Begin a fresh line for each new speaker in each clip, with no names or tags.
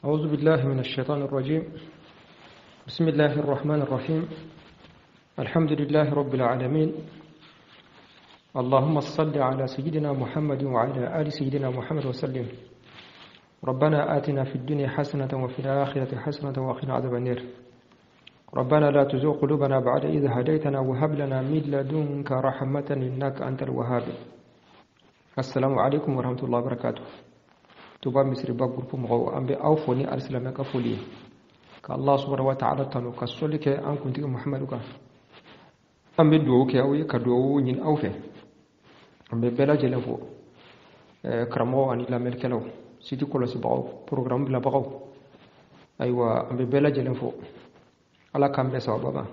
أعوذ بالله من الشيطان الرجيم. بسم الله الرحمن الرحيم. الحمد لله رب العالمين. اللهم صل على سيدنا محمد وعلى آل سيدنا محمد وسلم. ربنا آتنا في الدنيا حسنة وفي الآخرة حسنة وقنا عذاب النار. ربنا لا تزغ قلوبنا بعد إذ هديتنا وهب لنا من لدنك رحمة إنك أنت الوهاب. السلام عليكم ورحمة الله وبركاته. Touba Misiriba groupe mɔgɔw, an bɛ aw fo ni alisilamɛ ka foli ye, ka Allah subhanahu wa ta'ala tanu, ka sɔli kɛ an kuntigi Muhamadu kan. An bɛ dugawu kɛ aw ye, ka dugawu ɲini aw fɛ. An bɛ bɛɛ lajɛlen fo, karamɔgɔw ani lamɛnnikɛlaw, site kɔlɔsibagaw, programme bilabagaw. Ayiwa, an bɛ bɛɛ lajɛlen fo. Ala k'an bɛn sababa ma,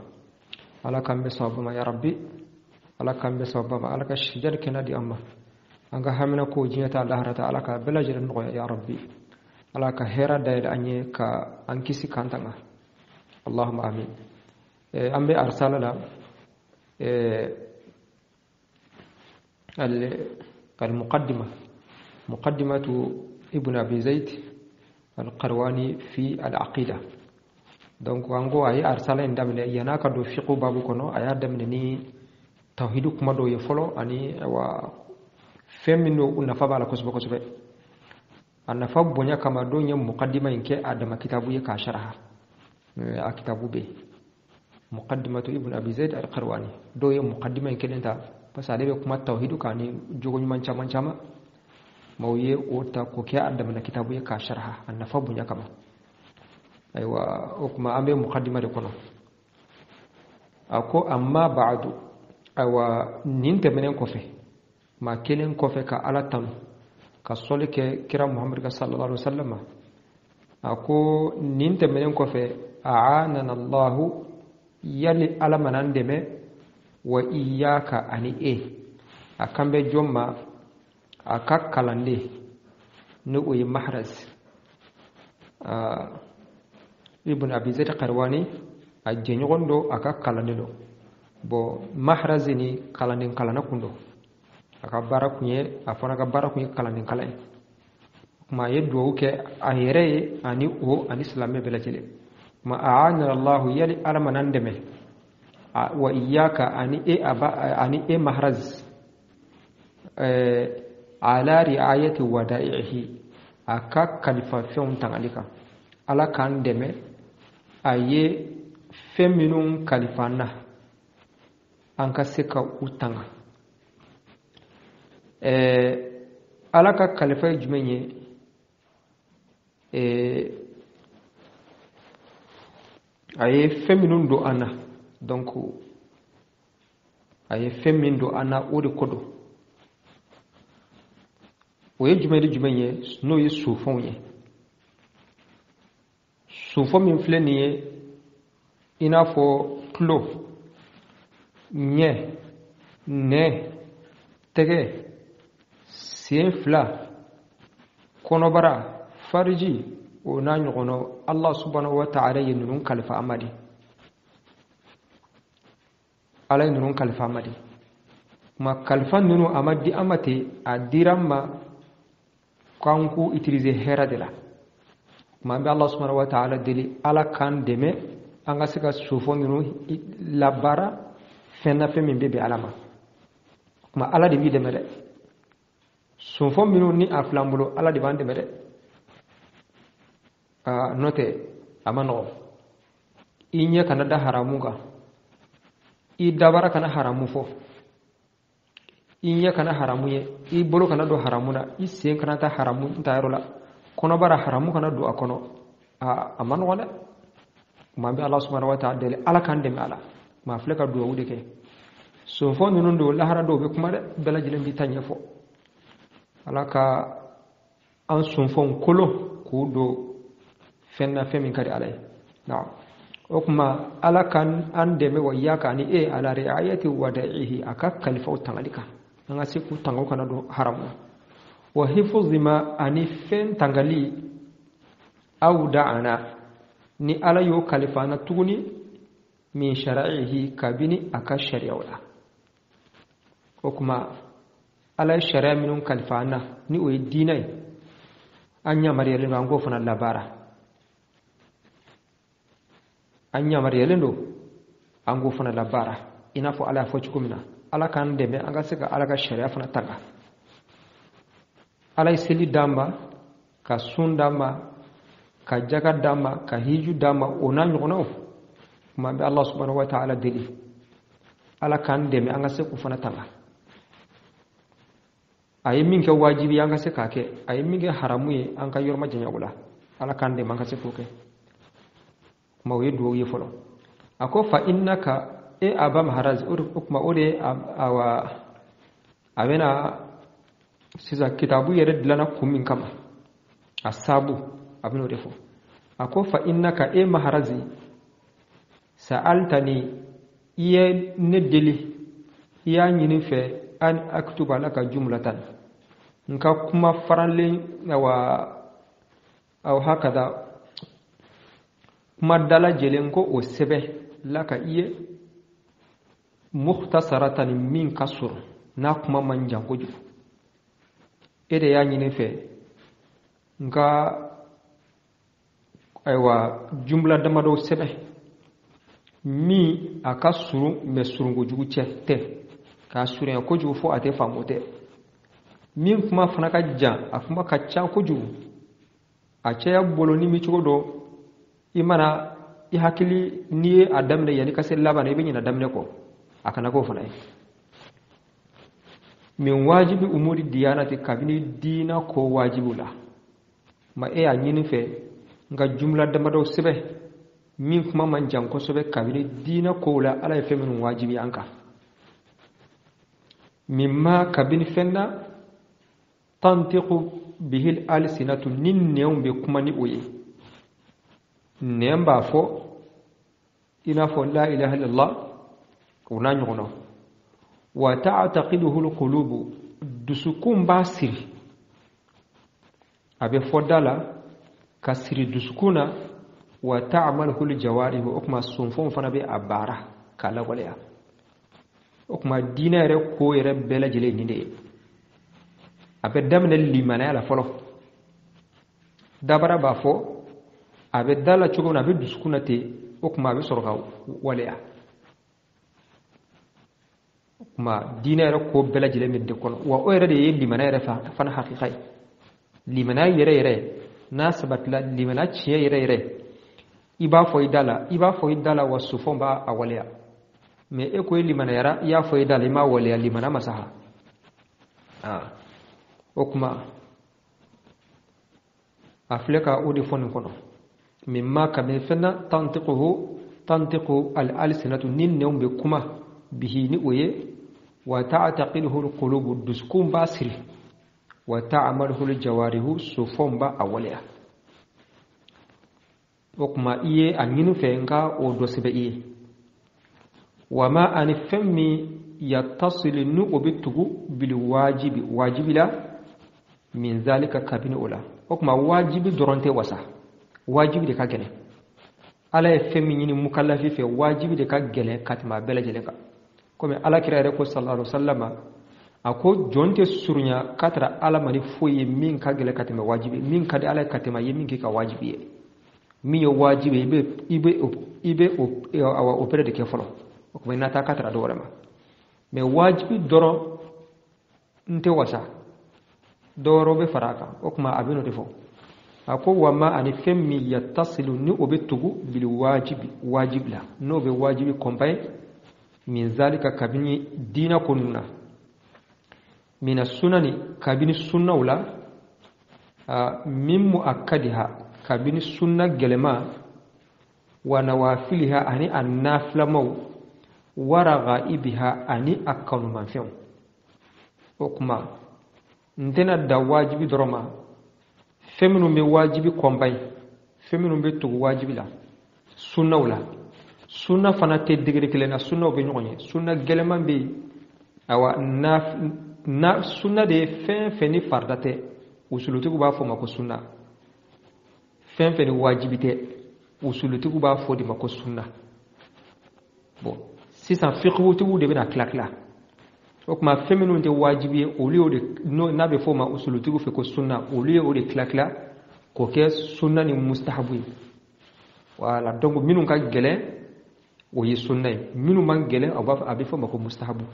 Ala k'an bɛn sababa ma, ya rabbi. Ala k'an bɛn sababa ma. Ala ka sijali kɛnɛ di an ma. An ka hamina ko diɲɛ ta, lahara ta, Ala ka bɛɛ lajɛlen nɔgɔya, ya rabbi. Ala ka hɛrɛ dayɛlɛ an ye, ka an kisi k'an tanga. Allahumma amin. An bɛ arsala la, المقدمة، مقدمة ابن أبي زيد القرواني في العقيدة. Donc an ko a ye arsala in daminɛ yan'a ka don fiqhu babu kɔnɔ. A y'a daminɛ ni tawhidu kuma dɔw ye fɔlɔ, ani awa fɛn min don, u nafa b'a la kosɛbɛ kosɛbɛ. A nafa bonya kama, don ye muqaddima in kɛ a dama kitabu ye k'a sharaha. A kitabu bɛ yen, Muqaddimatu Ibn Abi Zaid al-Qarwani. Dɔw ye muqaddima in kelen ta, parce que ale bɛ kuma tawhidu kan ni jogo ɲuman caman caman. Maaw ye o ta k'o kɛ a damana kitabu ye k'a sharaha, a nafa bonya kama. Ayiwa, o kuma an bɛ muqaddima de kɔnɔ. A ko: amma ba'du. Ayiwa, nin tɛmɛnen kɔfɛ, maa kelen kɔfɛ ka Ala tanu, ka sɔli kɛ kira Muhamadu ka sallallahu alaihi wasallam, a ko nin tɛmɛnen kɔfɛ: a'anana Allahu, yali Ala mana an dɛmɛ, wa iyyaka, ani e. A kan bɛ jɔn ma? A ka kalanden, ni o ye Mahraz Ibn Abi Zaid Qarwani. A jɛɲɔgɔn dɔ, a ka kalanden dɔ. Bon, Mahraz ni kalanden kalanna kun don. A ka baara kun ye, a fana ka baara kun ye kalanden kalan ye. Kuma a ye duwawu kɛ a yɛrɛ ye, ani o ani silamɛ bɛɛ lajɛlen. Kuma a'anana Allahu, yali Ala mana an dɛmɛ, wa iyyaka, ani e aba, ani e Mahraz, ala ri'ayati wada'ihi, a ka kalifa fɛnw tangali kan. Ala k'an dɛmɛ, a ye fɛn minnu kalifa an na, an ka se ka u tanga. Ala ka kalifa ye jumɛn ye? A ye fɛn minnu don an na, donc a ye fɛn min don an na, o de ko don. O ye jumɛn ni jumɛn ye? N'o ye sofɛnw ye. Sofɔ min filɛ nin ye, i n'a fɔ tulo, ɲɛ, nɛ, tɛgɛ, sen fila, kɔnɔbara, fariji, o n'a ɲɔgɔnna. Allah subhanahu wa ta'ala ye ninnu kalifa an ma de. Ala ye ninnu kalifa an ma de. Kuma kalifa ninnu, a ma di an ma ten, a dira an ma k'an k'u utiliser hɛrɛ de la. Kuma an bɛ Allah subhanahu wa ta'ala deli, Ala k'an dɛmɛ, an ka se ka sofɔ ninnu labaara fɛn na, fɛn min bɛ bɛn Ala ma. Kuma Ala de b'i dɛmɛ dɛ. Sofɔ minnu ni a filan bolo, Ala de b'an dɛmɛ dɛ. N'o tɛ, a ma nɔgɔn. I ɲɛ kana da haramu kan, i dabara kana haramu fɔ, i ɲɛ kana haramu ye, i bolo kana don haramu na, i sen kana taa haramu ta yɔrɔ la, kɔnɔbara haramu kana don a kɔnɔ. A ma nɔgɔn dɛ. Kuma an bɛ Ala subhanahu wa ta'ala deli, Ala k'an dɛmɛ a la. Kuma filɛ ka duwawu de kɛ. Sonfɔ ninnu don, lahara dɔw bɛ kuma dɛ, bɛɛ lajɛlen b'i ta ɲɛfɔ. Ala ka an sonfɔnw kolo k'u don fɛn na, fɛn min ka di Ala ye. Naam. O kuma Ala ka an dɛmɛ, wa iyaka, ani e, ala ri'ayati wada'ihi, a ka kalifaw tangali kan, an ka se k'u tanga, u kana don haramu na. Wa hifzi ma, ani fɛn tangali, awda'ana, ni Ala y'o kalifa an na tuguni, min shara'ihi, kabini a ka sariyaw la. O kuma Ala ye sariya minnu kalifa an na, ni o ye diinɛ ye, an yamaruyalen don an k'o fana labaara. An yamaruyalen don an k'o fana labaara i n'a fɔ Ala y'a fɔ cogo min na. Ala k'an dɛmɛ an ka se ka Ala ka sariya fana tanga. Ala ye seli d'an ma, ka sun d'an ma, ka jaka d'an ma, ka hiju d'an ma, o n'a ɲɔgɔnnaw. Kuma an bɛ Allah subhanahu wa ta'ala deli, Ala k'an dɛmɛ an ka se k'o fana tanga. A ye min kɛ wajibi ye, an ka se k'a kɛ. A ye min kɛ haramu ye, an ka yɔrɔ majanya o la. Ala k'an dɛmɛ an ka se k'o kɛ. Kuma o ye duwawu ye fɔlɔ. A ko fa innaka e aba maharaz, o kuma o de ye, awa, a bɛna sisan kitabu yɛrɛ dilanna kun min kama, a sabu a bɛn'o de fɔ. A ko fa innaka e maharazi, sa'altani, i ye ne deli, i y'a ɲini fɛ, an aktuba laka jumlatan, n ka kuma faralen, awa, aw hakada, kuma dalajɛlen ko o sɛbɛn laka i ye, mukhtasaratan, min ka sɔrɔ n'a kuma man jan kojugu. E de y'a ɲini fɛ n ka, ayiwa, jumla damadɔw sɛbɛn min a ka surun, mɛ surun kojugu cɛ tɛ k'a surunya kojugu fo a tɛ faamu tɛ, min kuma fana ka jan, a kuma ka ca kojugu, a cɛya bolo ni mi cogo dɔ i mana i hakili n'i ye a daminɛ, yanni ka se laban na i bɛ ɲinɛ daminɛ kɔ, a kana k'o fana ye. Min wajibi umuri diyanati, kabini diina ko wajibu la. Ma e y'a ɲini fɛ n ka jumla damadɔw sɛbɛn min kuma man jan kosɛbɛ, kabini diina kow la, Ala ye fɛn minnu wajibi an kan. Mimma, kabini fɛn na, tantiqu bihil alsinatu, ni nɛnw bɛ kuma ni o ye. Nɛn b'a fɔ, i n'a fɔ la ilaha illallah, o n'a ɲɔgɔnnaw. Wa ta'taqiduhu alqulubu, dusukun b'a siri, a bɛ fɔ da la ka siri dusukun na. Wa ta'maluhu aljawarihu, o kuma sonfɛnw fana bɛ a baara k'a lawaleya. O kuma diinɛ yɛrɛ ko yɛrɛ bɛɛ lajɛlen nin de ye. A bɛ daminɛ limanaya la fɔlɔ. Dabara b'a fɔ, a bɛ da la cogo min na, a bɛ dusukun na ten. O kuma a bɛ sɔrɔ ka waleya. O kuma diinɛ yɛrɛ ko bɛɛ lajɛlen bɛ de kɔnɔ. Wa o yɛrɛ de ye limanaya yɛrɛ fana hakika ye. Limanaya yɛrɛ yɛrɛ n'a sabatila, limanaya tiɲɛ yɛrɛ yɛrɛ, i b'a fɔ i da la, i b'a fɔ i da la, wa sofɛnw b'a a waleya. Mɛ e ko i limanayara, i y'a fɔ i da la, i m'a waleya, limana ma saha. O kuma a filɛ ka o de fɔ nin kɔnɔ. Mimma, kabini fɛn na, tantiquhu, tantiqu al alsinatu, ni nɛnw bɛ kuma, bihi, ni o ye, wa ta'taqiduhu alqulubu, dusukun b'a siri, wa ta'maluhu aljawarihu, sofɛnw b'a a waleya. O kuma i ye a ɲini fɛ n ka o dɔ sɛbɛn i ye. Wa ma, ani fɛn min, yatasili, ni o bɛ tugu, bil wajibi, wajibi la, min zalika, kabini o la. O kuma wajibi dɔrɔn tɛ wasa, wajibi de ka gɛlɛn. Ala ye fɛn min ɲini mukalafi fɛ, wajibi de ka gɛlɛn ka tɛmɛ a bɛɛ lajɛlen kan. Komi Ala kira yɛrɛ ko sallallahu alaihi wasallam, a ko jɔn tɛ surunya k'a tara Ala ma ni foyi ye min ka gɛlɛn ka tɛmɛ wajibi, min ka di Ala ye ka tɛmɛ a ye min k'i ka wajibi ye. Min ye wajibi ye, i bɛ o, awa, o pere de kɛ fɔlɔ. O kuma i na taa k'a tara dɔ wɛrɛ ma. Mɛ wajibi dɔrɔn n tɛ wasa, dɔ wɛrɛw bɛ fara a kan. O kuma a bɛ n'o de fɔ. A ko wa ma, ani fɛn min, yattasilu, ni o bɛ tugu, bil wajibi, wajibi la, n'o bɛ wajibi kɔnpaye, min zalika, kabini diina ko ninnu na, mina sunani, kabini sunnaw la, min muakkadiha, kabini sunna gɛlɛma, wa nawafiliha, ani a nafilamaw, wa ragaibiha, ani a kanumanfɛnw. O kuma n tɛna da wajibi dɔrɔn ma. Fɛn minnu bɛ wajibi kɔnbayi, fɛn minnu bɛ tugu wajibi la sunnaw la, sunna fana tɛ degré kelen na, sunnaw bɛ ɲɔgɔn ye. Sunna gɛlɛman bɛ yen. Awa, na sunna de ye fɛn fɛn ni farida tɛ, usulutigiw b'a fɔ ma ko sunna. Fɛn fɛn ni wajibi tɛ, usulutigiw b'a fɔ de ma ko sunna. Bon, sisan fiqhutigiw de bɛna tila tila. O tuma fɛn minnu tɛ wajibi ye, olu y'o de, n'a bɛ fɔ o ma usulutigiw fɛ ko sunna, olu ye o de tila tila k'o kɛ sunna ni mustahabu ye. Voilà, donc minnu ka gɛlɛn o ye sunna ye, minnu man gɛlɛn a bɛ fɔ o ma ko mustahabu.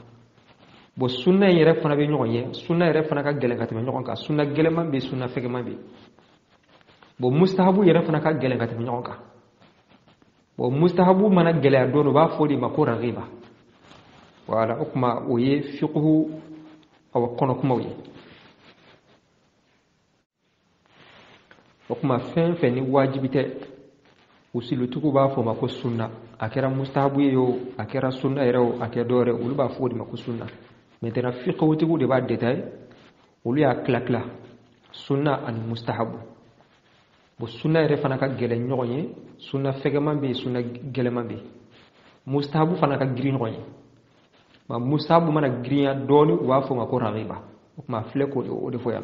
Bon, sunna in yɛrɛ fana bɛ ɲɔgɔn ye, sunna yɛrɛ fana ka gɛlɛn ka tɛmɛ ɲɔgɔn kan, sunna gɛlɛnman bɛ yen, sunna fɛgɛman bɛ yen. Bon, mustahabu yɛrɛ fana ka gɛlɛn ka tɛmɛ ɲɔgɔn kan. Bon, mustahabu mana gɛlɛya dɔɔnin, u b'a fɔ o de ma ko ragiba. Voilà, o tuma o ye fiqhu awa kɔnɔ kumaw ye. O tuma fɛn fɛn ni wajibi tɛ, usulutigiw b'a fɔ o ma ko sunna. A kɛra mustahabu ye o, a kɛra sunna yɛrɛ o, a kɛra dɔwɛrɛ, olu b'a fɔ o de ma ko sunna. Maintenant fiqhutigiw de b'a détaillé, olu y'a tila tila sunna ani mustahabu. Bon, sunna yɛrɛ fana ka gɛlɛn ɲɔgɔn ye, sunna fɛgɛman bɛ yen, sunna gɛlɛman bɛ yen. Mustahabu fana ka girin ɲɔgɔn ye. Ma mustahabu mana girinya dɔɔnin, u b'a fɔ o ma ko ragiba. O tuma filɛ k'o de fɔ yan.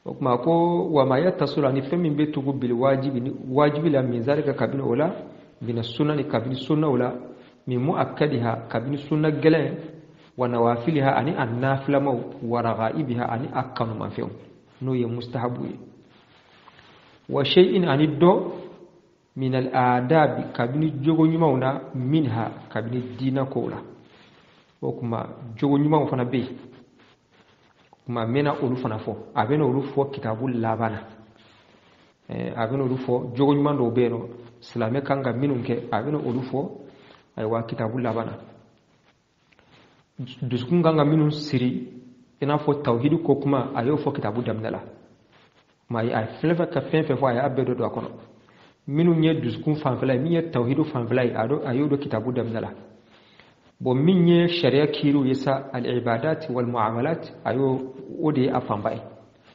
O tuma ko wa ma yatasulu, ani fɛn min bɛ tugu bil wajibi ni wajibi la, min zalika kabini o la, mina sunna ni kabini sunnaw la, min muakkadiha kabini sunna gɛlɛn, wa nawafiliha ani a nafilamaw, wa ragaibiha ani a kanumanfɛnw, n'o ye mustahabu ye. Wa shay'in ani dɔ, min al adabi kabini jogo ɲumanw na, minha kabini diina kow la. O tuma jogo ɲumanw fana bɛ yen, kuma n bɛna olu fana fɔ, a bɛna olu fɔ kitabu laban na. A bɛna olu fɔ, jogo ɲuman dɔw bɛ yen nɔ silamɛ kan ka minnu kɛ, a bɛna olu fɔ ayiwa kitabu laban na. Dusukun kan ka minnu siri, i n'a fɔ tawhidi ko kuma, a y'o fɔ kitabu daminɛ la. Kuma a ye fɛn fɛn ka fɛn fɛn fɔ, a y'a bɛɛ don a kɔnɔ. Minnu ye dusukun fanfɛla ye, min ye tawhidu fanfɛla ye, a y'o don kitabu daminɛ la. Bon, min ye sariya kiiriw ye sa, al-ibadat wal muamalat, a y'o o de ye a fanba ye.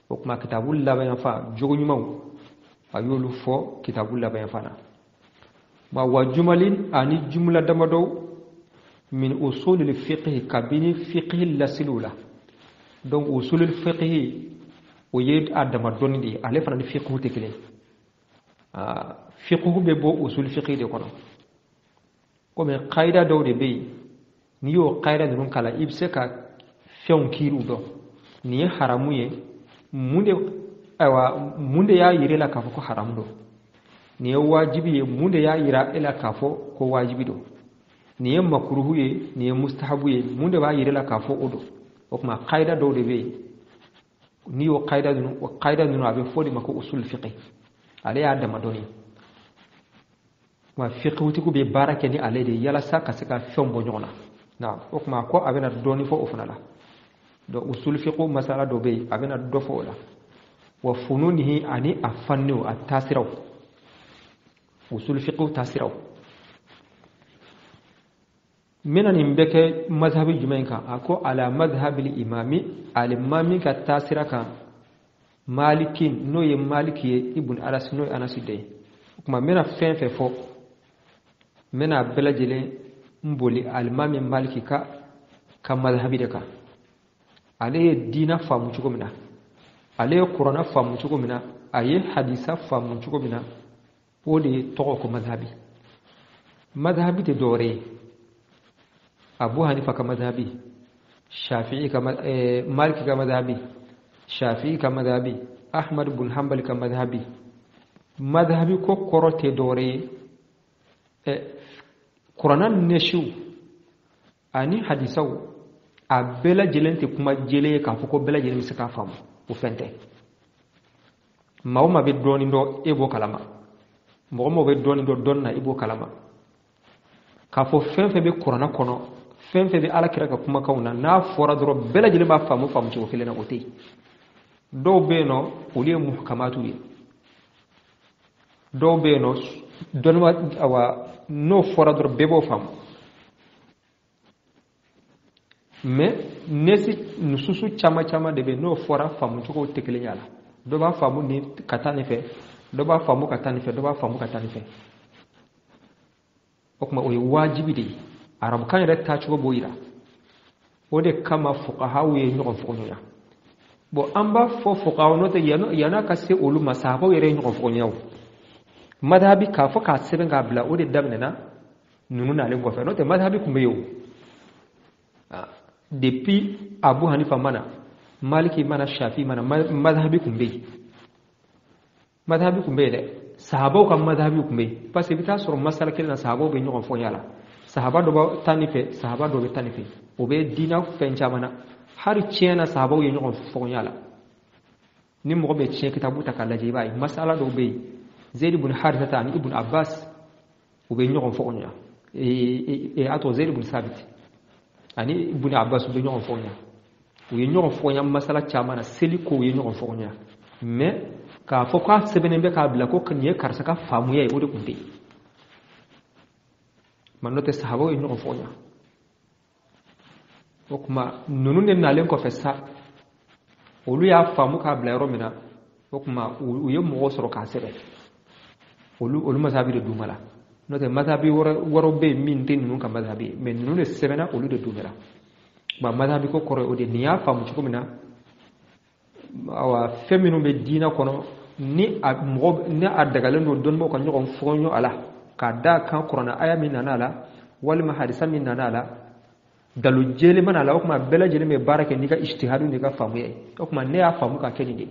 O tuma kitabu laban yan fan, jogo ɲumanw, a y'olu fɔ kitabu laban yan fan na. Ma wa jumalin ani jumla damadɔ, min usulil fiqh kabini fiqh lasiliw la. Donc usulil fiqh o ye a dama dɔnni de ye, ale fana ni fiqh tɛ kelen ye. Fiqh bɛ bɔ usul fiqh de kɔnɔ. Komi qaida dɔw de bɛ yen, n'i y'o qaida ninnu kalan, i bɛ se ka fɛnw kiiriw dɔn. Nin ye haramu ye, mun de y'a yira e la k'a fɔ ko haramu don? Nin ye wajibi ye, mun de y'a yira e la k'a fɔ ko wajibi don? Nin ye makuruhu ye, nin ye mustahabu ye, mun de b'a yira e la k'a fɔ o don? O tuma qaida dɔw de bɛ yen, n'i y'o qaida ninnu, a bɛ fɔ o de ma ko usul fiqh. Ale y'a dama dɔnni. Kuma fiqhutigiw bɛ baara kɛ ni ale de ye yalasa ka se ka fɛnw bɔ ɲɔgɔn na. Na o tuma ko a bɛna dɔɔnin fɔ o fana la. Donc usul fiqh masala dɔ bɛ yen, a bɛna dɔ fɔ o la. Wa fununihi ani a fanniw, a taasiraw, usul fiqh taasiraw. N bɛna nin bɛɛ kɛ mazhabi jumɛn kan? A ko ala mazhabil imami, alimami ka taasira kan, malikin n'o ye maliki ye, ibn anas n'o ye anasi den ye. O tuma n bɛna fɛn fɛn fɔ, n bɛna a bɛɛ lajɛlen n boli alimami maliki ka mazhabi de kan. Ale ye diina faamu cogo min na, ale ye kuranna faamu cogo min na, a ye hadisa faamu cogo min na, o de ye tɔgɔ ko mazhabi. Mazhabi tɛ dɔwɛrɛ ye. Abu Hanifa ka mazhabi, Shafi'i ka Maliki ka mazhabi, Shafi'i ka mazhabi, Ahmad bin Hanbal ka mazhabi. Mazhabi ko kɔrɔ tɛ dɔwɛrɛ ye, kuranna nɛsiw ani hadisaw a bɛɛ lajɛlen tɛ kuma jɛlen ye k'a fɔ ko bɛɛ lajɛlen bɛ se k'a faamu, o fɛn tɛ. Maa o maa bɛ dɔɔnin dɔn, e b'o kalama. Mɔgɔ o mɔgɔ bɛ dɔɔnin dɔn dɔnni na, i b'o kalama. K'a fɔ fɛn fɛn bɛ kuranna kɔnɔ, fɛn fɛn bɛ ala kira ka kumakanw na, n'a fɔra dɔrɔn bɛɛ lajɛlen b'a faamu faamu cogo kelen na, o tɛ yen. Dɔw bɛ yen nɔ, olu ye muhakamatu ye. Dɔw bɛ yen nɔ, dɔnniba awa n'o fɔra dɔrɔn bɛɛ b'o faamu. Mais nesi nususu caman caman de bɛ yen, n'o fɔra faamucogo tɛ kelen ye a la. Dɔ b'a faamu ni ka taa nin fɛ, dɔ b'a faamu ka taa nin fɛ, dɔ b'a faamu ka taa nin fɛ. O tuma o ye wajibi de ye. Arabukan yɛrɛ taacogo b'o yira. O de kama fuqahaw ye ɲɔgɔn fɔɲɔgɔnya. Bon, an b'a fɔ fuqahaw, n'o tɛ yan'a ka se olu ma, sahabaw yɛrɛ ye ɲɔgɔn fɔɲɔgɔnya o. Madhabi k'a fɔ k'a sɛbɛn k'a bila, o de daminɛna ninnu nalen kɔfɛ. N'o tɛ madhabi tun bɛ yen o. Depuis Abu Hanifa mana, Maliki mana, Shafi mana, madhabi tun bɛ yen. Madhabi tun bɛ yen dɛ. Sahabaw ka madhabi tun bɛ yen, parce que i bɛ taa sɔrɔ masala kelen na sahabaw bɛ ɲɔgɔn fɔ la. Sahaba dɔ bɛ taa nin fɛ, sahaba dɔ bɛ taa nin fɛ. O bɛ diinɛ fɛn caman na. Hali tiɲɛ na sahabaw ye ɲɔgɔn fɔ la. Ni mɔgɔ bɛ tiɲɛ kitabu ta k'a lajɛ, i b'a ye masala dɔw bɛ yen, Zayd ibn Haritha ani Ibn Abbas u bɛ ɲɔgɔn fɔ ɲa. A tɔgɔ Zayd ibn Sabit ani Ibn Abbas u bɛ ɲɔgɔn fɔ ɲa. U ye ɲɔgɔn fɔ ɲa masala caman na, seli ko u ye ɲɔgɔn fɔ ɲa. Mais k'a fɔ k'a sɛbɛnnen bɛ k'a bila ko nin ye karisa ka faamuya ye, o de tun tɛ yen. Ma n'o tɛ sahabaw ye ɲɔgɔn fɔ ɲa. O tuma ninnu de nalen kɔfɛ sa, olu y'a faamu k'a bila yɔrɔ min na, o tuma u ye mɔgɔw sɔrɔ k'a sɛbɛn. Olu masabi de d'u ma la. N'o tɛ masabi wɛrɛw bɛ yen min tɛ ninnu ka masabi ye, mais ninnu de sɛbɛnna, olu de d'u ma la. Ba masabi ko kɔrɔ ye o de, nin y'a faamu cogo min na, awa fɛn minnu bɛ diinɛ kɔnɔ ni a mɔgɔ ni a dagalen don dɔnnibaaw ka ɲɔgɔn fɔɲɔ a la, k'a da kan kuranɛ aya min nana a la, walima hadisa min nana a la, dalu jɛlen mana a la, o tuma bɛɛ lajɛlen bɛ baara kɛ n'i ka ijtihadu n'i ka faamuya ye. O tuma ne y'a faamu ka kɛ nin de ye,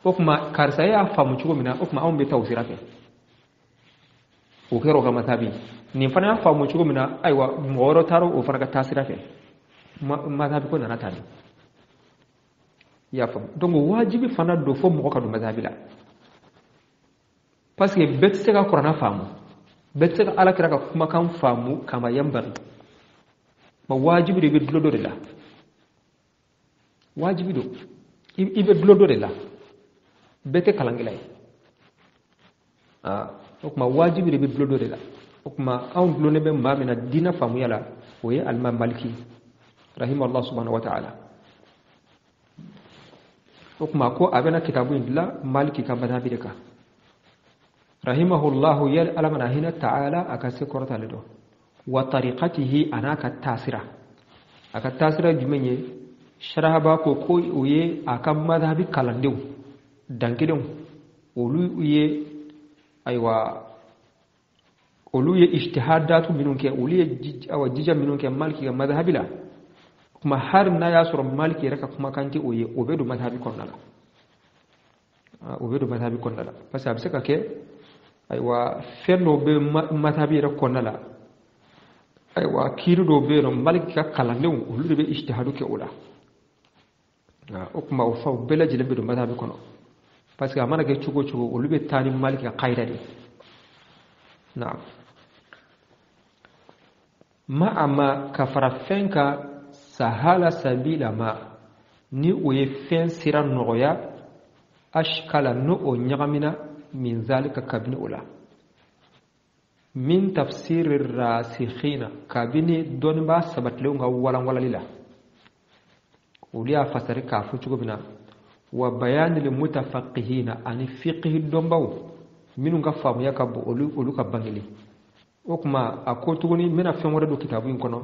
o tuma karisa y'a faamu cogo min na, o tuma anw bɛ taa o sira fɛ. O kɛra o ka matabi. Nin fana y'a faamu cogo min na, ayiwa mɔgɔ wɛrɛ taara o fana ka taa sira fɛ. Matabi ko nana tan de. I y'a faamu? Donc wajibi fana don fo mɔgɔ ka don matabi la, parce que bɛɛ tɛ se ka kuranɛ faamu, bɛɛ tɛ se ka ala kira ka kumakan faamu kama yanbari. Ma wajibi de bɛ dulon dɔ de la, wajibi don i bɛ dulon dɔ de la, bɛɛ tɛ kalankɛla ye. O tuma wajibi de bɛ dulon dɔ de la. O tuma anw dulonnen bɛ maa min na diinɛ faamuya la, o ye alimami Maliki rahimahullah subhanahu wa ta'ala. O tuma ko a bɛna kitabu in dilan Maliki ka madhabi de kan, rahimahullahu, yali ala mana hinɛ ta'ala a ka se kɔrɔtalen dɔn, wa tariqatihi a n'a ka taasira. A ka taasira jumɛn ye? Sharahaba ko o ye a ka madhabi kalandenw dankelenw, olu ye ayiwa olu ye ijtihadatu minnu kɛ, olu ye awa jija minnu kɛ Maliki ka madhabi la. Kuma hali n'a y'a sɔrɔ Maliki yɛrɛ ka kumakan tɛ o ye, o bɛ don madhabi kɔnɔna la, o bɛ don madhabi kɔnɔna la, parce que a bɛ se ka kɛ ayiwa fɛn dɔw bɛ madhabi yɛrɛ kɔnɔna la, ayiwa kiiri dɔw bɛ yen nɔ, Maliki ka kalandenw olu de bɛ ijtihadu kɛ o la. O tuma o fa o bɛɛ lajɛlen bɛ don madhabi kɔnɔ, parce que a mana kɛ cogo o cogo, olu bɛ taa ni Maliki ka kayida de ye. Naam, ma a ma ka fara fɛn kan, sahala sabila ma, ni o ye fɛn sira nɔgɔya, ashkala n'o o ɲagamina, min zalika kabini o la, min tafsiri rasikhina kabini dɔnnibaa sabatilenw ka walanwalali la, olu y'a fasari k'a fɔ cogo min na, wa bayanil mutafaqihina ani fiqhi dɔnbaw minnu ka faamuya ka bon, olu ka bangeli. O tuma a ko tuguni n bɛna fɛn wɛrɛ don kitabu in kɔnɔ,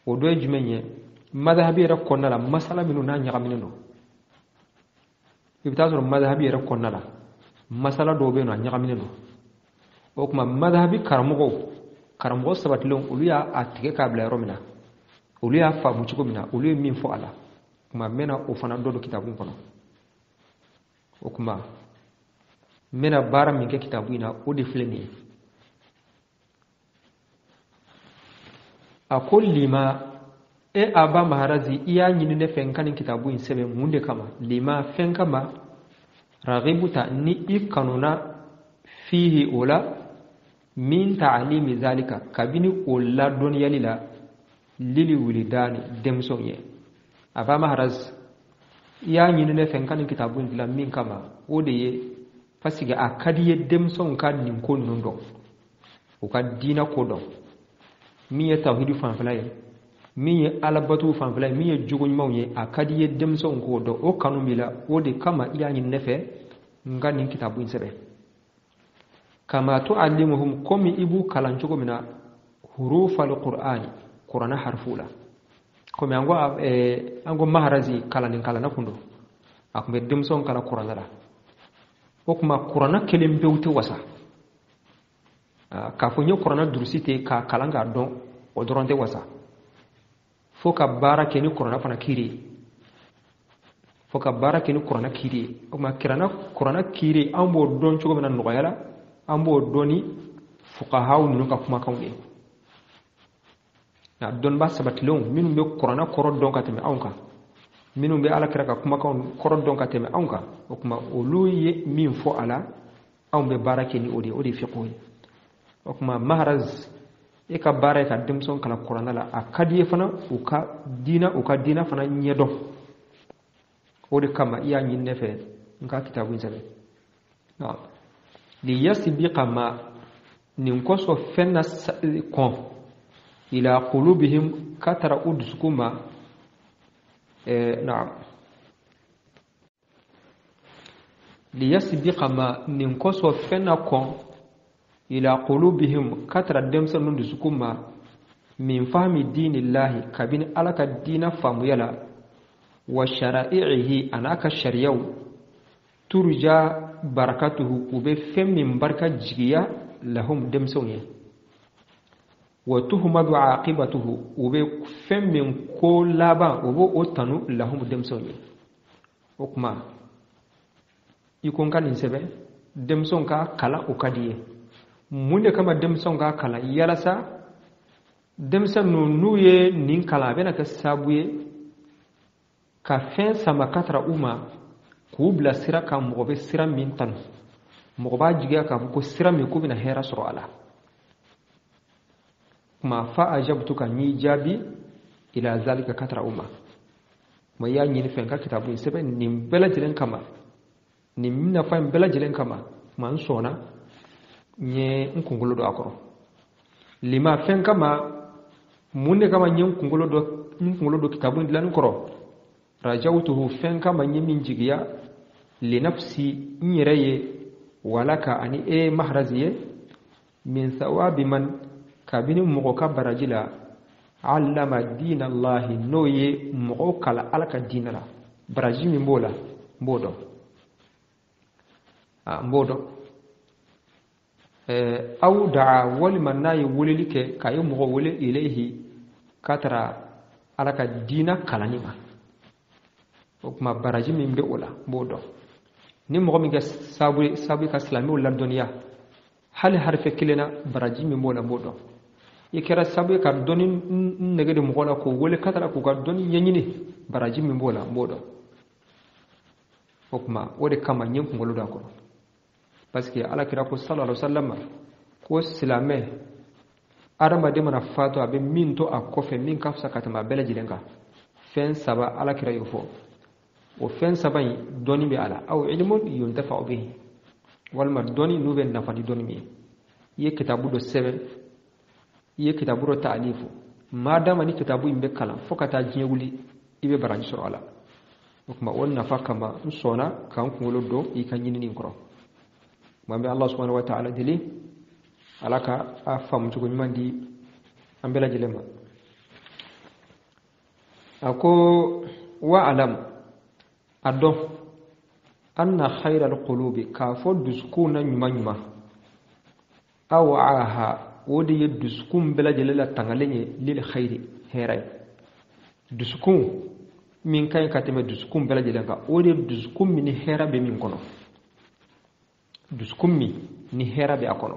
o dɔ ye jumɛn ye? Madhabi yɛrɛ kɔnɔna la, masala minnu n'a ɲagaminen don, i bɛ taa sɔrɔ madhabi yɛrɛ kɔnɔna la masala dɔw bɛ yen nɔ a ɲagaminen don. O tuma madhabi karamɔgɔ sabatilenw, olu y'a tigɛ k'a bila yɔrɔ min na, olu y'a faamu cogo min na, olu ye min fɔ a la, tuma n bɛna o fana dɔ don kitabu kɔnɔ. O tuma n bɛna baara min kɛ kitabu in na, o de filɛ nin ye. A ko lima e Aba Maharazi, i y'a ɲini ne fɛ n ka nin kitabu in sɛbɛn mun de kama? Lima fɛn kama, ragibuta ni i kanuna, fihi o la, min ta'alimi zalika kabini o ladɔnniyali la, lili wulidani denmisɛnw ye. Aba Maharaz, i y'a ɲini ne fɛ n ka nin kitabu in dilan min kama, o de ye parce que a ka di ye denmisɛnw ka nin ko ninnu dɔn, u ka diinɛ ko dɔn, min ye tawhidi fanfɛla ye, min ye alabatu fanfɛla ye, min ye jogo ɲumanw ye, a ka di ye denmisɛnw k'o dɔn, o kanu b'i la, o de kama i y'a ɲini ne fɛ n ka nin kitabu in sɛbɛn. Kama tu'allimuhum, komi i b'u kalan cogo min na, hurufal qur'ani, kuranɛ harifu la. Komi an ko Maharazi kalanin kalanna kun don, a tun bɛ denmisɛnw kalan kuranɛ la. O tuma kuranɛ kelen pewu tɛ wasa, k'a fɔ n ye kuranɛ durusi ten k'a kalan k'a dɔn, o dɔrɔn tɛ wasa, fo ka baara kɛ ni kuranɛ fana kiiri ye. Fo ka baara kɛ ni kuranna kiiri ye. O tuma kuranna kiiri an b'o dɔn cogo min na nɔgɔya la, an b'o dɔn ni fuqahaw ninnu ka kumakanw ye. Nka dɔnnibaa sabatilenw minnu bɛ kuranna kɔrɔ dɔn ka tɛmɛ anw kan, minnu bɛ ala kira ka kumakanw kɔrɔ dɔn ka tɛmɛ anw kan, o tuma olu ye min fɔ a la, anw bɛ baara kɛ ni o de ye. O de ye fiqh ye. O tuma Maharaz, e ka baara ye ka denmisɛnw kalan kuranna la, a ka di ye fana u ka diina fana ɲɛdɔn. O de kama i y'a ɲini ne fɛ n ka kitabu in sɛbɛn. Liyasbiqa ma, nin kosɔn fɛn na kɔn, ila qulubihim, ka tara u dusukun ma. Naam, liyasbiqa ma, nin kosɔn fɛn na kɔn, ila qulubihim, ka tara denmisɛnninw dusukun ma, min fahmi dinillahi, kabini ala ka diina faamuya la, wa shara'ihi, a n'a ka sariyaw, turja barakatuhu, u bɛ fɛn min barika jigiya lahum, denmisɛnw ye, wa tuhmadu aqibatuhu, u bɛ fɛn min ko laban, u b'o tanu lahum, denmisɛnw ye. O tuma i ko n ka nin sɛbɛn, denmisɛnw ka kalan o ka di ye. Mun de kama denmisɛnw ka kalan? Yalasa denmisɛn ninnu n'u ye nin kalan, a bɛna kɛ sababu ye ka fɛn sama ka tara u ma, k'u bila sira kan, mɔgɔ bɛ sira min tanu, mɔgɔ b'a jigiya k'a fɔ ko sira min k'u bɛna hɛrɛ sɔrɔ a la. Kuma fa ajabtu, ka n'i jaabi, ila zalika, ka tara u ma. Kuma i y'a ɲini fɛn ka kitabu in sɛbɛn nin bɛɛ lajɛlen kama, nin nafa in bɛɛ lajɛlen kama, kuma n sɔnna, n ye n kunkolo don a kɔrɔ. Lima, fɛn kama, mun de kama n ye n kunkolo don kitabu in dilanni kɔrɔ? Rajawtuhu, fɛn kama n ye min jigiya, linafsi, n yɛrɛ ye, walaka, ani e Mahrazi ye, min thawabi man, kabini mɔgɔ ka baraji la, allama diina Allahi, n'o ye mɔgɔw kalan ala ka diinɛ la, baraji min b'o la, n b'o dɔn. N b'o dɔn. Aw daa, walima n'a ye weleli kɛ, k'a ye mɔgɔ wele, ilayhi, ka tara ala ka diinɛ kalanni ma. O tuma baraji min bɛ o la, n b'o dɔn. Ni mɔgɔ min kɛ sababu ka silamɛw ladɔnniya hali harifɛ kelen na, baraji min b'o la, n b'o dɔn. I kɛra sababu ye ka dɔnni nege de mɔgɔ la, k'o wele ka tara k'u ka dɔnni ɲɛɲini, baraji min b'o la, n b'o dɔn. O tuma o de kama n ye n kunkolo don a kɔrɔ. Parce que ala kira ko sallallahu alaihi wasallam ko silamɛ adamaden mana faatu, a bɛ min to a kɔfɛ min ka fisa ka tɛmɛ a bɛɛ lajɛlen kan, fɛn saba ala kira y'o fɔ. O fɛn saba in, dɔnni bɛ a la, aw ilmun yuntafa'u bihi, walima dɔnni n'u bɛ nafa ni dɔnni min ye. I ye kitabu dɔ sɛbɛn, i ye kitabu dɔ taalifu, maadama ni kitabu in bɛ kalan fo ka taa diɲɛ wuli, i bɛ baraji sɔrɔ a la. O tuma o nafa kama n sɔnna ka n kunkolo don i ka ɲinini kɔrɔ. N bɛ Allah subhanahu wa ta'ala deli, ala ka a faamu cogo ɲuman di an bɛɛ lajɛlen ma. A ko wa alam, a dɔn, anna khayra alqulubi, k'a fɔ dusukun na ɲuman ɲuman, awaaha, o de ye dusukun bɛɛ lajɛlen la tangalen ye, lil khayri, hɛrɛ ye. Dusukun min ka ɲi ka tɛmɛ dusukun bɛɛ lajɛlen kan, o de ye dusukun min ni hɛrɛ bɛ min kɔnɔ, dusukun min ni hɛrɛ bɛ a kɔnɔ.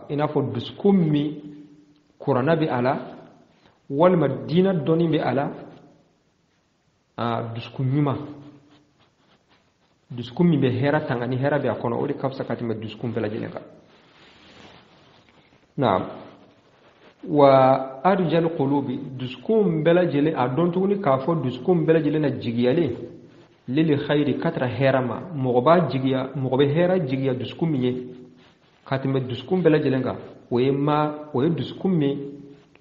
I n'a fɔ dusukun min kuranna bɛ a la, walima diinɛ dɔnni bɛ a la, dusukun ɲuman, dusukun min bɛ hɛrɛ tanga ni hɛrɛ bɛ a kɔnɔ, o de ka fisa ka tɛmɛ dusukun bɛɛ lajɛlen kan. Naam, wa arjal qulubi, dusukun bɛɛ lajɛlen, a dɔn tuguni k'a fɔ dusukun bɛɛ lajɛlen na jigiyalen, lil khayri, ka tara hɛrɛ ma. Mɔgɔ b'a jigiya, mɔgɔ bɛ hɛrɛ jigiya dusukun min ye ka tɛmɛ dusukun bɛɛ lajɛlen kan, o ye ma, o ye dusukun min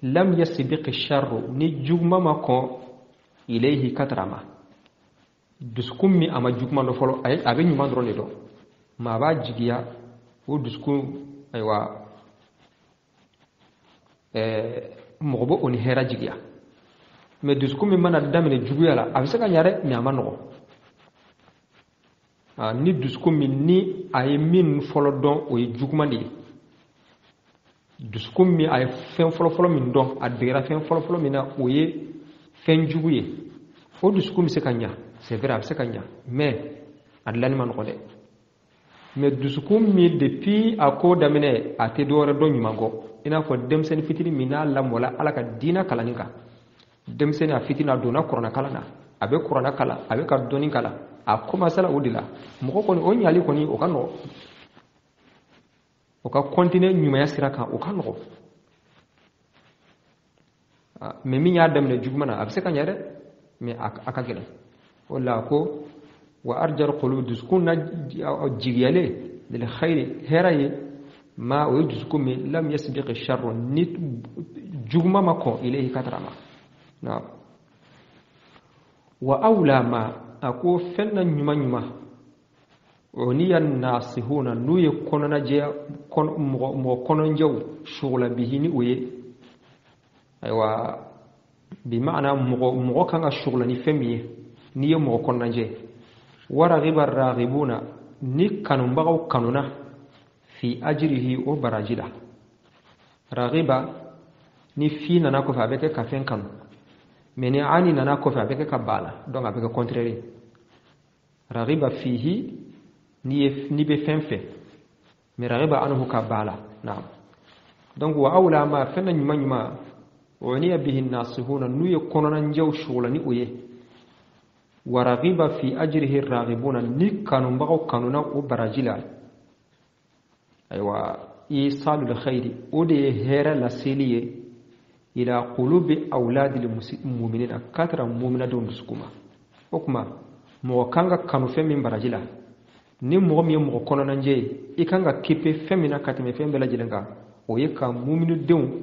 lam yasbiqi sharru, ni juguman ma kɔn, ilayhi, ka tara ma. Dusukun min a ma juguman dɔn fɔlɔ, a bɛ ɲuman dɔrɔn de dɔn, maa b'a jigiya o dusukun, ayiwa, mɔgɔ b'o ni hɛrɛ jigiya. Mais dusukun min mana daminɛ juguya la, a bɛ se ka ɲa dɛ, mais a ma nɔgɔn. Ni dusukun min ni a ye min fɔlɔ dɔn, o ye juguman de ye. Dusukun min a ye fɛn fɔlɔfɔlɔ min dɔn, a degera fɛn fɔlɔfɔlɔ min na, o ye fɛn jugu ye. O dusukun bɛ se ka ɲa, c'est vrai, a bɛ se ka ɲa, mais a dilanni ma nɔgɔ dɛ. Mais dusukun min depuis a ko daminɛ, a tɛ dɔwɛrɛ dɔn ɲuman kɔ, i n'a fɔ denmisɛnnin fitinin min n'a lamɔla Ala ka diinɛ kalanni kan, denmisɛnnin a fitinin a donna kuranɛ kalan na, a bɛ kuranɛ kalan, a bɛ ka dɔnni kalan, a commencé la o de la. Mɔgɔ kɔni, o ɲali kɔni, o ka nɔgɔ, o ka continuer ɲumanya sira kan, o ka nɔgɔ. Mais min y'a daminɛ juguman na, a bɛ se ka ɲɛ dɛ, mais a ka gɛlɛn. O la ko wa arjal qulub, dusukun na jigiyalen, lil khayri, hɛrɛ ye, ma o ye dusukun min lam yasbiq sharru, ni juguma ma kɔn, ilayhi, ka tara ma na. Wa awla ma, a ko fɛn na ɲuman ɲuman, uniya nasihuna, n'u ye kɔnɔnajɛya, mɔgɔ kɔnɔnjɛw sugula, bihi, ni o ye. Ayiwa, bi maana mɔgɔ kan ka sugula ni fɛn min ye, n'i ye mɔgɔ kɔnɔnajɛ, wa raghiba raghibuna, ni kanubagaw kanuna, fi ajrihi, o baraji la. Raghiba, ni fi nana kɔfɛ, a bɛ kɛ ka fɛn kanu, mais ni ani nana kɔfɛ, a bɛ kɛ ka ba la, donc a bɛ kɛ contraire. Raghiba fihi, n'i bɛ fɛn fɛ, mais raghiba anhu, ka ba la. Naam. Donc wa awla ma, fɛn na ɲuman ɲuman, uniya bihi nasihuna, n'u ye kɔnɔnajɛw sugula ni o ye, wa raghiba fi ajrihi raghibuna, ni kanubagaw kanuna o baraji la. Ayiwa, isalul khairi, o de ye hɛrɛ laseli ye, ila qulubi awladil mu'minina, ka tara mu'minadenw dusukun ma. O kuma, mɔgɔ kan ka kanu fɛn min baraji la, ni mɔgɔ min ye mɔgɔ kɔnɔnajɛ ye, i kan ka kepe fɛn min na ka tɛmɛ fɛn bɛɛ lajɛlen kan, o ye ka muminidenw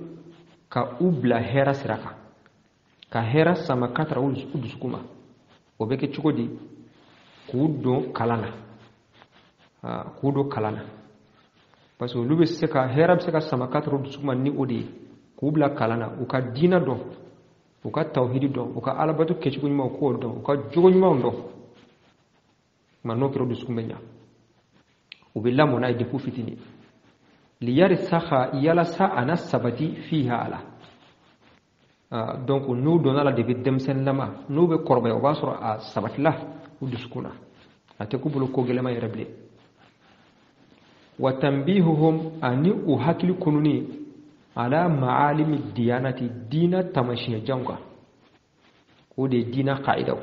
ka u bila hɛrɛ sira kan, ka hɛrɛ sama ka tara u dusukun ma. O bɛ kɛ cogo di? K'u don kalan na, k'u don kalan na, parce que olu bɛ se ka hɛrɛ bɛ se ka sama ka tara u dusukun ma ni o de ye, k'u bila kalan na, u ka diinɛ dɔn, u ka tawhidi dɔn, u ka alabato kɛcogo ɲumanw k'o dɔn, u ka jogo ɲumanw dɔn. Nka n'o kɛra, u dusukun bɛ ɲa, u bɛ lamɔ n'a ye depuis fitinin. Liyarisaha, yalasa a na sabati, fiha, a la. Donc n'u donna la depuis denmisɛnninlama, n'u bɛ kɔrɔbaya, o b'a sɔrɔ a sabatila u dusukun na, a tɛ k'u bolo ko gɛlɛma yɛrɛ bilen. Wa tanbihuhum, ani u hakili kununi, ala ma'alimi diyanati, diina taamasiyɛnjanw kan, o de ye diina ka'idaw.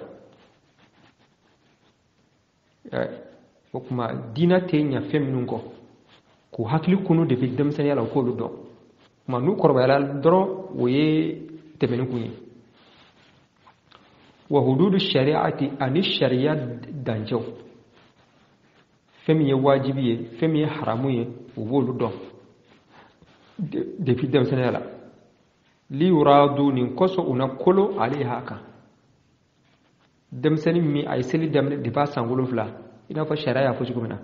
O kuma, diina tɛ ɲa fɛn minnu kɔ, k'u hakili kunu depuis denmisɛnninya la, u k'olu dɔn. Kuma n'u kɔrɔbayala dɔrɔn, o ye tɛmɛni kun ye. Wa hududu shari'ati, ani sariya dancɛw, fɛn min ye wajibi ye, fɛn min ye haramu ye, u b'olu dɔn depuis denmisɛnninya la. Li yuradu, nin kosɔn u na kolo alayha kan. Denmisɛnnin min a ye seli daminɛ depuis a san 7, i n'a fɔ sariya y'a fɔ cogo min na,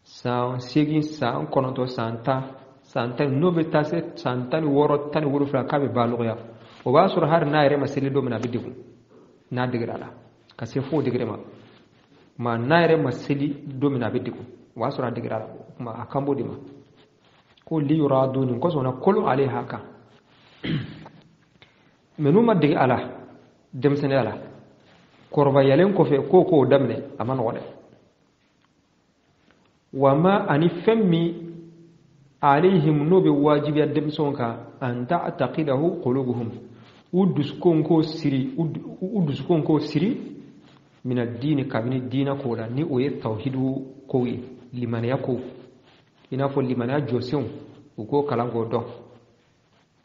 san 8, san 9, san 10, san 10, n'o bɛ taa se san 16, 17, k'a bɛ balikuya, o b'a sɔrɔ hali n'a yɛrɛ ma seli don min na, a bɛ degun n'a degera a la ka se fo o degré ma. Ma n'a yɛrɛ ma seli don min na, a bɛ degun, o b'a sɔrɔ a degera a la. O kuma, a kan b'o de ma ko li yuradu, nin kosɔn na kolo alayha kan. Mais n'u ma dege a la denmisɛnninya la, kɔrɔbayalen kɔfɛ ko k'o daminɛ, a ma nɔgɔ dɛ. Wa ma, ani fɛn min, alayhim, n'o bɛ wajibiya denmisɛnw kan, an ta'taqidahu qulubuhum, u dusukun k'o siri, u dusukun k'o siri, min ad-dini, kabini diina ko la, ni o ye tawhidu kow ye, limaniya kow, i n'a fɔ limaniya jɔsenw, u k'o kalan k'o dɔn,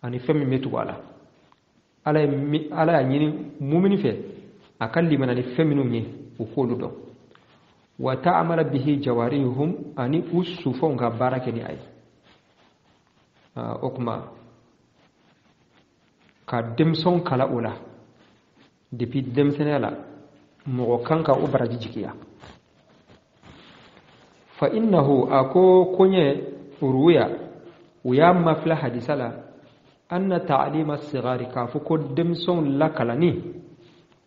ani fɛn min bɛ tugu a la. Ala ye, Ala y'a ɲini mumini fɛ a ka limaniya ni fɛn minnu ye, u k'olu dɔn. Wa ta'amala bihi jawarihum, ani u sufanw ka baara kɛ ni a ye. O kuma, ka denmisɛnw kala o la depuis denmisɛnninya la, mɔgɔ kan ka o baraji jigiya. Fa innahu, a ko koɲɛ, ruwiya, u y'a mafilɛ hadisa la, anna ta'lima sigari, k'a fɔ ko denmisɛnw lakalani,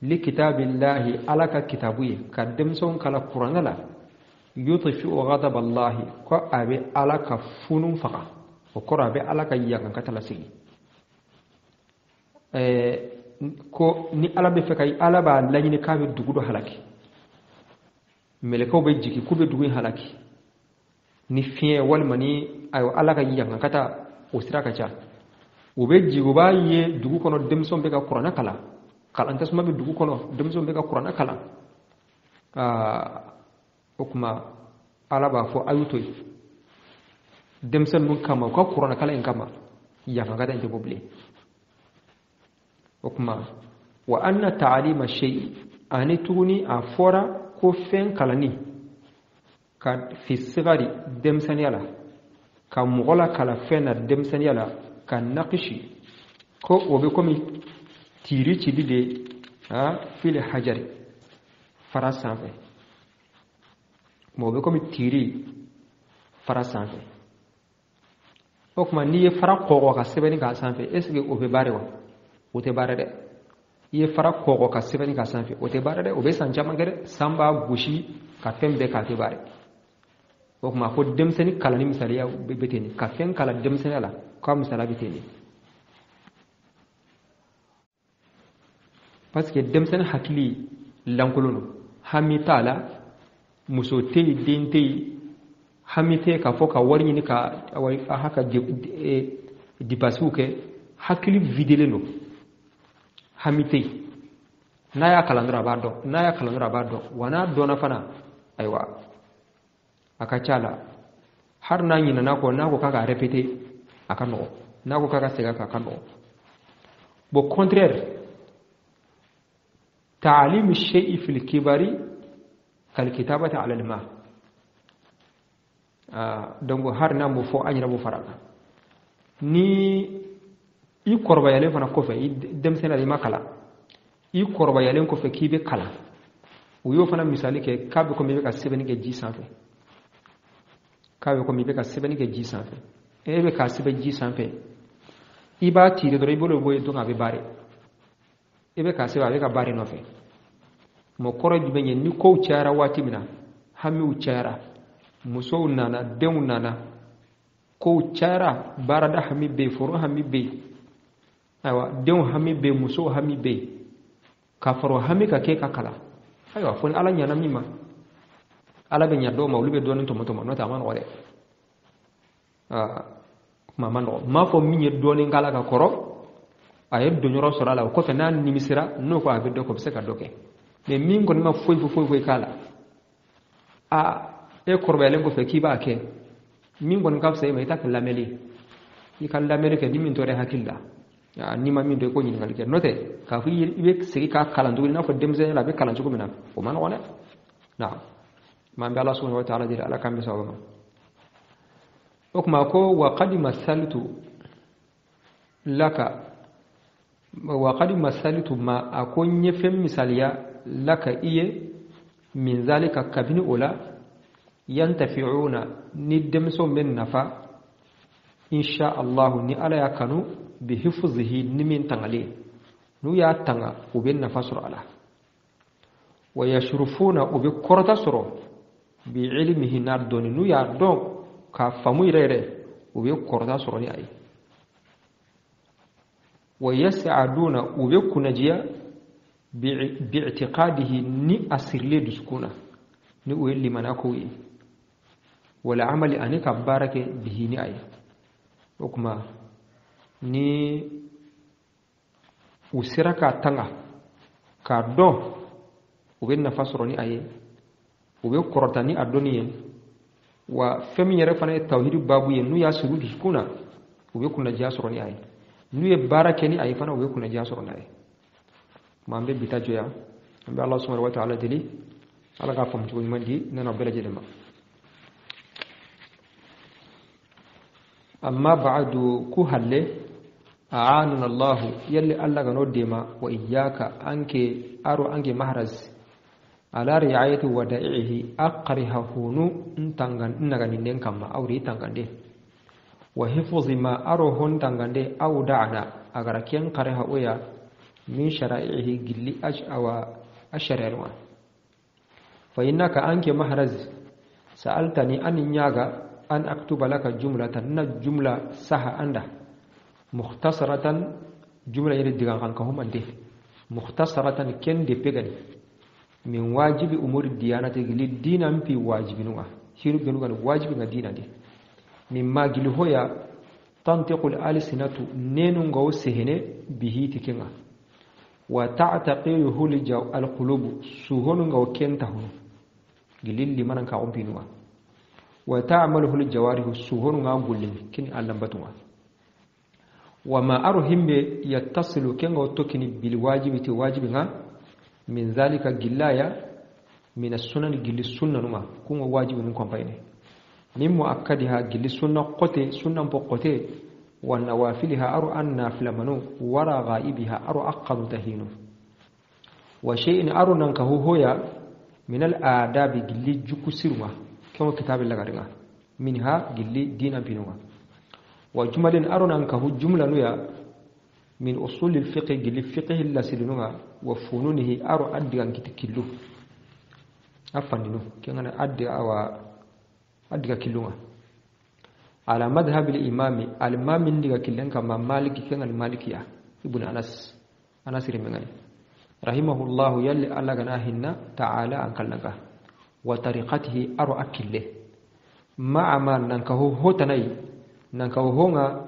li kitabillahi, Ala ka kitabu ye, ka denmisɛnw kala kuranɛ la, yutfi'u ghadab Allahi, ko a bɛ Ala ka funu faga. O kɔrɔ, a bɛ Ala ka yagankata lasegin. Ko ni Ala bɛ fɛ ka Ala b'a laɲini k'a bɛ dugu dɔ halaki, mɛlɛkɛw bɛ jigin k'u bɛ dugu in halaki ni fiɲɛ walima ni ayiwa Ala ka yankankata o sira ka ca. U bɛ jigin, u b'a ye dugu kɔnɔ denmisɛnw bɛ ka kuranɛ kalan, kalan tasuma bɛ dugu kɔnɔ, denmisɛnw bɛ ka kuranɛ kalan. O tuma Ala b'a fɔ a y'u to yen denmisɛn ninnu kama, u ka kuranɛ kalan in kama, yankankata in tɛ bɔ bilen. O tuma wa anna ta'alima shay'i, ani tuguni a fɔra ko fɛn kalanni ka fi sigari denmisɛnniya la, ka mɔgɔ la kalan fɛn na denmisɛnniya la, ka naqisi ko o bɛ komi tiiri cili de fili hajari fara sanfɛ. Kuma o bɛ komi tiiri fara sanfɛ. O tuma n'i ye fara kɔgɔ ka sɛbɛnni k'a sanfɛ, est ce que o bɛ baara wa? O tɛ baara dɛ. I ye fara kɔgɔ ka sɛbɛnni k'a sanfɛ, o tɛ baara dɛ. O bɛ san caman kɛ dɛ, san b'a gosi ka fɛn bɛɛ k'a tɛ baara. O tuma ko denmisɛnnin kalanni misaliya bɛ ten, ka fɛn kalan denmisɛnninya la k'a misaliya bɛ ten de. Parce que denmisɛnnin hakili lankolon don, hami t'a la, muso tɛ yen, den tɛ yen, hami tɛ yen k'a fɔ ka wari ɲini ka a ka dipasiw kɛ, hakili videlen don, hami tɛ yen. N'a y'a kalan dɔrɔn a b'a dɔn, n'a y'a kalan dɔrɔn a b'a dɔn, wa n'a dɔnna fana, ayiwa a ka ca la, hali n'a ɲinɛna kɔ, n'a ko k'a ka répéter a ka nɔgɔn, n'a ko k'a ka segin a kan a ka nɔgɔn. Bon, contraire, ta'alimu shay'i fil kibari kal kitabati ala al ma. Donc har n'a m'o fɔ, an yɛrɛ b'o fara a kan. Ni i kɔrɔbayalen fana kɔfɛ, i denmisɛnnin la i ma kalan, i kɔrɔbayalen kɔfɛ k'i bɛ kalan, u y'o fana misali kɛ k'a bɛ komi i bɛ ka sɛbɛnni kɛ ji sanfɛ, k'a bɛ komi i bɛ ka sɛbɛnni kɛ ji sanfɛ, e bɛ k'a sɛbɛn ji sanfɛ, i b'a tirer dɔrɔn i bolo bɛ bɔ yen donc a bɛ baare, i bɛ k'a sɛbɛn a bɛ ka baare nɔfɛ. Mɔ kɔrɔ jumɛn ye? Ni kow cayara waati min na, hamiw cayara, musow nana, denw nana, kow cayara, baarada hami bɛ yen, foro hami bɛ yen, ayiwa denw hami bɛ yen, musow hami bɛ yen, k'a fara o hami ka k'e ka kalan, ayiwa fo ni Ala ɲana min ma, Ala bɛ ɲa dɔw ma, olu bɛ dɔɔnin tɔmɔ tɔmɔ, n'o tɛ a ma nɔgɔ dɛ. Kuma ma nɔgɔ. N m'a fɔ min ye dɔɔnin k'a la ka kɔrɔ, a ye donyɔrɔ sɔrɔ a la, o kɔfɛ n'a nimisira, n'o ko a bɛ dɔ kɛ, o bɛ se ka dɔ kɛ. Mais min kɔni ma foyi foyi foyi k'a la, a e kɔrɔbayalen kɔfɛ k'i b'a kɛ, min kɔni ka fisa e ma, i t'a kɛ lamɛnli, i ka lamɛnli kɛ ni min tɔɔrɔ hakili la, n'i ma min dɔn i ko ɲininkali kɛ, n'o tɛ k'a fɔ i bɛ segin k'a kalan tuguni i n'a fɔ denmisɛnninya la a bɛ kalan cogo min na, o ma nɔgɔn dɛ. Naam, m'an bɛ Ala subhanahu wa ta'ala deli, Ala k'an bɛn sababa ma. O tuma ko wa qad masaltu laka, wa qad masaltu ma, a ko n ye fɛn misaliya laka i ye, min zalika kabini o la, yantafi'una ni denmisɛnw bɛ nafa, insha Allah ni Ala y'a kanu, bi hifzihi ni min tangalen, n'u y'a tanga u bɛ nafa sɔrɔ a la, wa yashrufuna u bɛ kɔrɔta sɔrɔ, bi ilmihi n'a dɔnni, n'u y'a dɔn k'a faamu yɛrɛ yɛrɛ, u bɛ kɔrɔta sɔrɔ ni a ye, wa yas'aduna u bɛ kunnajiya, bi'tiqadihi ni a sirilen dusukun na, ni o ye limaniya kow ye, wala amali ani ka baara kɛ bihi ni a ye. O tuma ni u sera k'a tanga k'a dɔn, u bɛ nafa sɔrɔ ni a ye, u bɛ kɔrɔta ni a dɔnni ye, wa fɛn min yɛrɛ fana ye tawhidi baabu ye, n'u y'a siri u dusukun na, u bɛ kunnajiya sɔrɔ ni a ye, n'u ye baara kɛ ni a ye fana, u bɛ kunnajiya sɔrɔ n'a ye. Kuma an bɛ bi ta jɔ yan, an bɛ Ala subhanahu wa ta'ala deli, Ala k'a faamu cogo ɲuman di ne n'aw bɛɛ lajɛlen ma. Amma ba'du ku halle, a'anana Allahu yalli Allah gano dema, wa iyyaka anke aro anke mahraz ala ri'ayati wada'ihi aqriha hunu ntangan nagani kamma awri tangande, wa hifzi ma aro hon tangande awda'ana agara ken qariha oya min shara'ihi gilli aj awa ashari'wa. Fa innaka anke mahraz sa'altani an nyaga an aktuba laka jumlatan na jumla saha anda mukhtasaratan jumla yere digan kan ka humande Mukhtasaratan ken de pegani min wajibi umuri diyanati gili dina mpi wajibinuga hiru benuga wajibi nga dina di mimma gili hoya tantiqul alsinatu nenu ngaw sehene bihi tikenga wa ta'taqiluhu alqulubu suhonu ngaw kenta hono gili limanan ka ompinuga wa ta'maluhu aljawarihu suhonu nga gullini kini allambatunga wa ma aru himbe yattasilu kenga tokini bil wajibi ti wajibi nga min zalika gillaya min as-sunan gilli sunnanuma kungo wajibi nun kompaine min muakkadiha gilli sunna qote sunnan po qote wa nawafiliha aru an nafilamanu wara ghaibiha aru aqalu tahinu wa shay'in aru nan ka hoya min al-adabi gilli jukusiruma kama kitabe lagaringa minha gilli dina binunga wa jumalin aru nan ka jumla nuya min usul al-fiqh gilli fiqh lasilunga wa fununihi aru addigan kitikillu afandinu kengana addi awa addiga killunga ala madhhab al-imam al-imam ndiga killen kama maliki kengal malikiya ibn anas anas rimengani rahimahullahu yalli alla gana hinna ta'ala an kallanka wa tariqatihi aru akille ma'a ma nanka hotanai nanka honga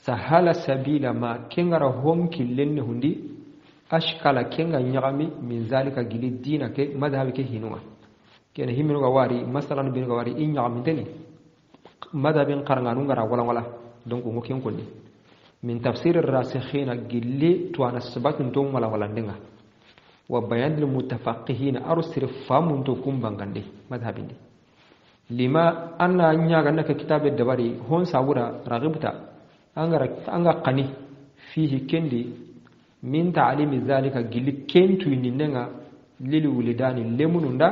sahala sabila ma kengara hon killen hundi ashkala kenga nyagami min zalika gili dina ke madhhabi ke hinunga kene himinuga wari masalan binuga wari in nyagami teni madhabin qaranganu ngara wala wala donc ngo ken konni min tafsir ar-rasikhina gilli tuana sabatun to wala wala ndinga wa bayan lil mutafaqihin arsir famun to kumbangande madhabindi lima anna nyaga naka kitabe dabari hon sawura ragibta anga qani fihi kendi min ta'limi zalika gilli kentu ninenga lil wulidani lemununda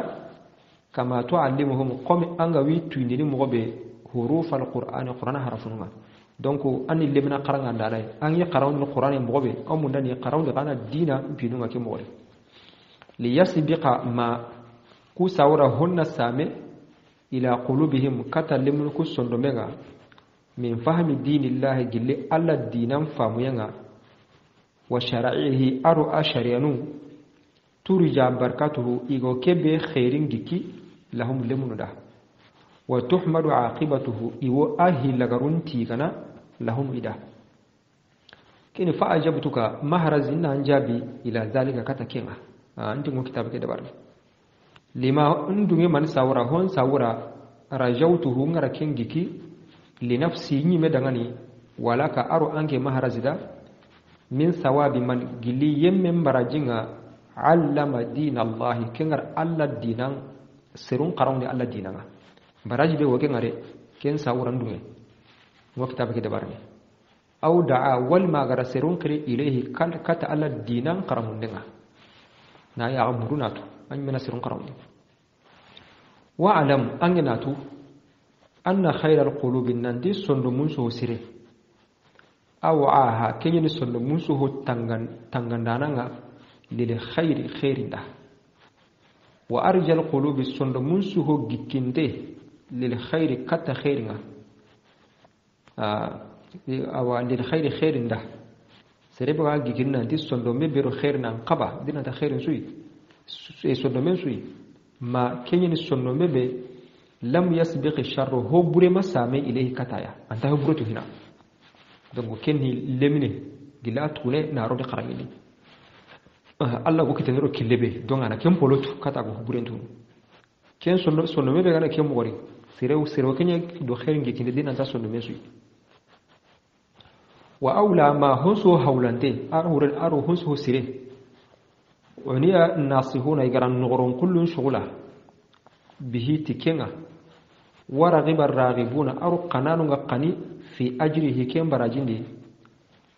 kama tu'allimuhum qom anga wi tuinini mogobe huruf alquran qur'an harafunga donc anni lemna qaranga ndalay an yi qarawni alquran mogobe amunda ni qarawni kana dina binunga ke mogore li yasbiqa ma kusawra hunna same ila qulubihim kata lemnu ku sondomenga min fahmi dinillahi gilli alla dinan famuyanga wa shara'ihi aru ashariyanu turja barakatuhu igo kebe khairin giki lahum lemunuda wa tuhmadu aqibatuhu iwo ahi lagarun tigana lahum ida kini fa ajabtuka mahrazin anjabi ila zalika kata kenga anti ngo kitabe ke dabar lima ndunge man sawra hon sawra rajawtuhu ngara kengiki li nafsi nyime dangani wala ka aru anke mahrazida min sawabi man gili yemmen barajinga allama dinallahi kengar alla dinan serun qarawni alla dinanga baraji be woke ngare ken sawra ndunge ngo kitabe ke dabar ni aw da'a wal magara serun qiri ilayhi kata alla dinan qarawndinga na ya amurunatu an mina sirun qarawni wa alam anginatu anna khayral qulubi nandi sondo munso sire aw aha kenyeni sondo munso tangan tangandananga lil khayri khairinda wa arjal qulubi sondo munso gikkinde lil khayri kata khairinga aw lil khayri khairinda serebe ga gikinna di sondo me bero khairna qaba dina ta khairin sui sondo men sui ma kenyeni sondo me be lam yasbiq sharru ho bure masame ilayhi kataya anta ho buretu hina donc kenni lemine gila tune na rodi qarangini Allah go kitenero kilebe donc ana kem polotu kata go burentu ken sondo sondo me be gana kem wori sirew sirew kenya do khairin gikinde dina ta sondo me sui wa aula ma hunsu hawlante aru hunsu sire waniya nasihuna igaran nuqron kullun shughula bihi tikenga wa raghiba raghibuna aru qananu qani fi ajrihi kem barajindi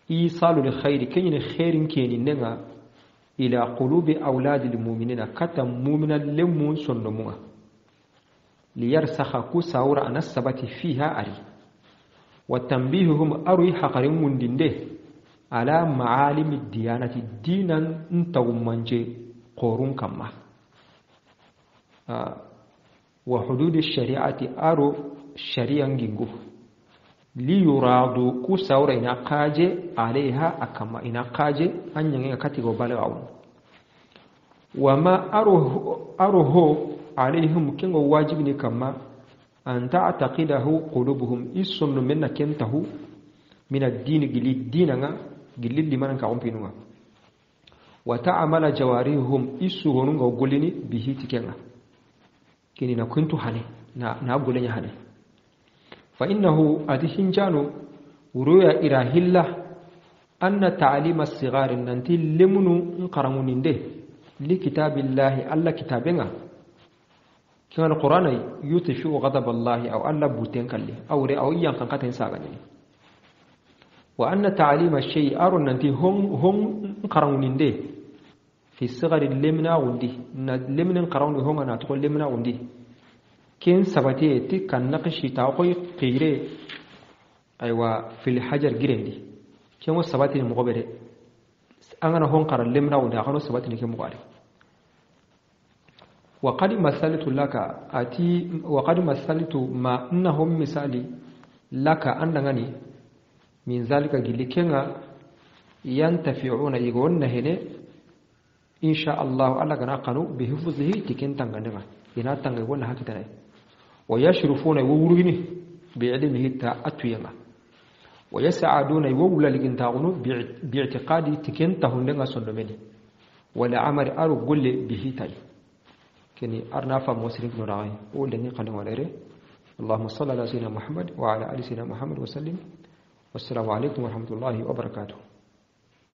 isalu li khairi kenyini khairin keni nenga ila qulubi awladil mu'minina kata mu'mina lemun sondomunga liyarsakha kusawra anasabati fiha ari wa tanbihuhum aru haqarin mundinde ala ma'alimi diyanati dinan ntawmanje qorun kamma wa hududi shari'ati aru shari'an gingu Liyuradu ku sawra ina qaje alaiha akama ina qaje anyange katigo balawun wama aruhu alaihim kingo wajibni kama an ta'taqidahu qulubuhum isunnu minna kentahu min ad-din gili dinanga gili liman ka umpinunga wa ta'amala jawarihum isuhonunga golini bihi tikenga kini na kuntu hane na golenya hane fa innahu adihinjanu uruya irahilla anna ta'lima as-sighar nanti lemunu nqaramuninde li kitabillahi alla kitabenga كان القرآن يطفئ غضب الله أو ألا بوتين كله أو رأو إيان كان قتين ساغني وأن تعليم الشيء أرون أنتي هم قرونين دي في الصغر لمنا وندي لمن قرون هم أنا تقول لمنا وندي كين سبتي تي كان نقشي تاقوي قيري أيوة في الحجر جريندي كين سبتي المقابلة أنا هم قرن لمنا وندي أخنو سبتي نكمل مقاري وقد مثلت لك أتي وقد مثلت ما أنهم مثالي لك أنني من ذلك جلكنا ينتفعون يقولون هنا إن شاء الله الله كنا بحفظه تكن تنغنغا إن تنغون هكذا ويشرفون وورغني بعلمه تأتينا ويسعدون وولا لكن باعتقاد تكن تهندنا سندمني ولا عمر أرو قل به تاي كني أرنافا موسرين نراعي ولني قنوا وليره. اللهم صل على سيدنا محمد وعلى آل سيدنا محمد وسلم. والسلام عليكم ورحمة الله وبركاته.